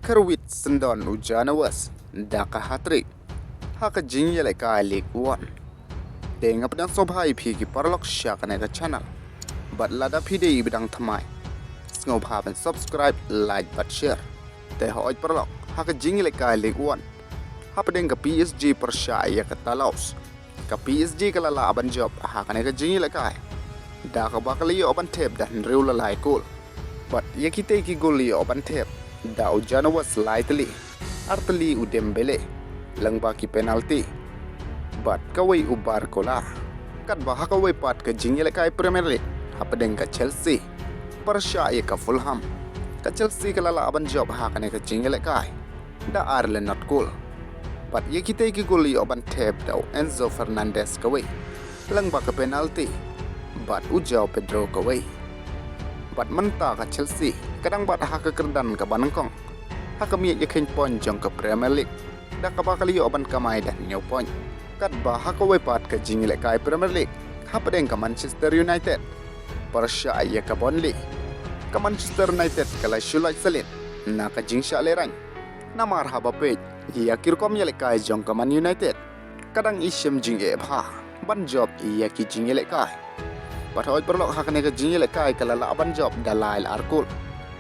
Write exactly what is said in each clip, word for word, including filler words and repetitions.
Kyrwit syndon u Jana West da ka hat-trick ha ka jingïalehkai League One. Te nga pdiang sngewbha ïa phi ki paralok sha kane ka channel. Bad lada phi dei ba dang thymmai, sngewbha ban subscribe, like bad share. Te hooid paralok, ha ka jingïalehkai League One hapdeng ka P S G pyrshah ïa ka Toulouse, ka P S G ka la lah ban jop ha kane ka jingïalehkai da kaba ka la ïoh ban thep da hynriew la lai kol. Bad ïa kitei ki gol ïoh ban thep da u Jana West lai tylli, ar tylli u Dembele, lyngba ki penalty, bad kawei u Barcola. Katba ha kawei pat ka jingïalehkai Premier League hapdeng ka Chelsea pyrshah ïa ka Fulham, ka Chelsea ka la lah ban jop ha kane ka jingïalehkai da ar la nod kol. Bad ïa kitei ki gol ïoh ban thep da u Enzo Fernandez kawei, lyngba ka penalty, bad u Joao Pedro kawei. Bad mynta ka Chelsea ka dang bat ha ka kyrdan kaba nyngkong ha ka miej ïakheiñ point jong ka Premier League da kaba ka la ïoh ban kamai da hynñiew point. Katba ha kawei pat ka jingïalehkai Premier League hapdeng ka Manchester United pyrshah ïa ka Burnley, ka Manchester United ka la shu lait salit na ka jingshah lehraiñ. Namar haba peit ïa ki rukom ïalehkai jong ka Man United, ka dang ishem jingeh bha ban jop ïa ki jingïalehkai. Bad hooid paralok, ha kane ka jingïalehkai ka la lah ban jop da lai la ar kol.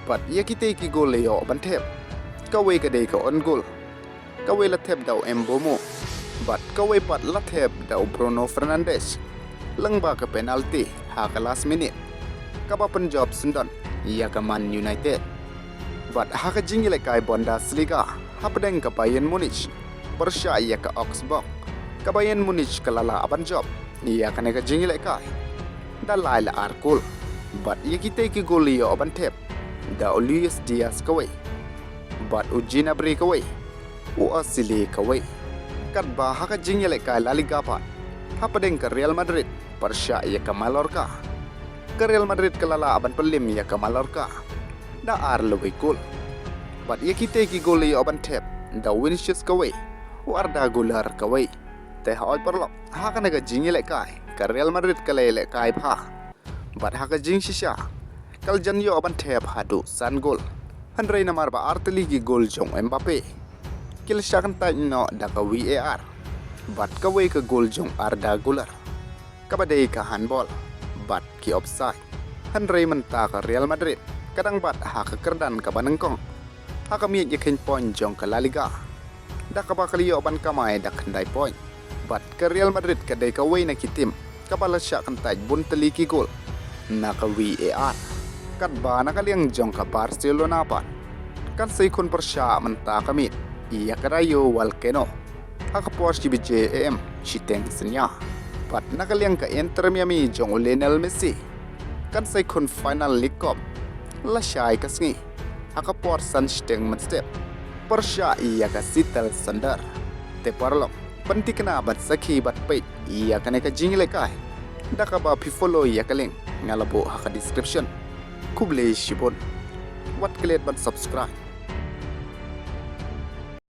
Bad ïa kitei ki gol la ïoh ban thep, kawei ka dei ka own goal, kawei la thep da u Mbeumo, bad kawei pat la thep da u Bruno Fernandes lyngba ka penalty ha ka last minute kaba pynjop syndon ïa ka Man United. Bad ha ka jingïalehkai Bundesliga hapdeng ka Bayern Munich pyrshah ïa ka Augsburg, ka Bayern Munich ka la lah ban jop ïa kane ka jingïalehkai da lai la ar kol. Bad ïa kitei ki gol la ïoh ban thep da u Luis Diaz kawei, bad u Gnabry kawei, u Osile kawei. Katba ha ka jingïalehkai La Liga pat hapdeng ka Real Madrid pyrshah ïa ka Mallorca, ka Real Madrid ka la lah ban pynlem ïa ka Mallorca da ar la wei kol. Bad ïa kitei ki gol la ïoh ban thep da u Vinicius kawei, u Arda Güler kawei. Te hooid paralok, ha kane ka jingïalehkai ka Real Madrid ka la ïalehkai bha. Bad ha ka jingshisha ka la jan ïoh ban thep haduh san gol. Hynrei namar ba ar tylli ki gol jong u Mbappe ki la shah kyntait noh da ka V A R, bad kawei ka gol jong u Arda Güler kaba dei ka handball bad ki offside. Hynrei mynta ka Real Madrid ka dang bat ha ka kyrdan kaba nyngkong ha ka miej ïakheiñ point jong ka La Liga da kaba ka la ïoh ban kamai da khyndai point. Bad ka Real Madrid ka dei kawei na ki team kaba la shah kyntait bun tylli ki gol na ka V A R. Katba na ka liang jong ka Barcelona pat kan sa ïakhun pyrshah mynta ka miet ïa ka Rayo Vallecano ha ka por shi baje A M shiteng synñia. Bad na ka liang ka Inter Miami jong u Lionel Messi kan sa ïakhun final League Cup lashai ka sngi ha ka por san shiteng mynstep pyrshah ïa ka Seattle Sounders. Te paralok, pynthikna ban sakhi bad peit ïa kane ka jingïalehkai da kaba phi follow ïa ka link nga la buh ha ka description. Khublei shibun. Wat klet ban subscribe.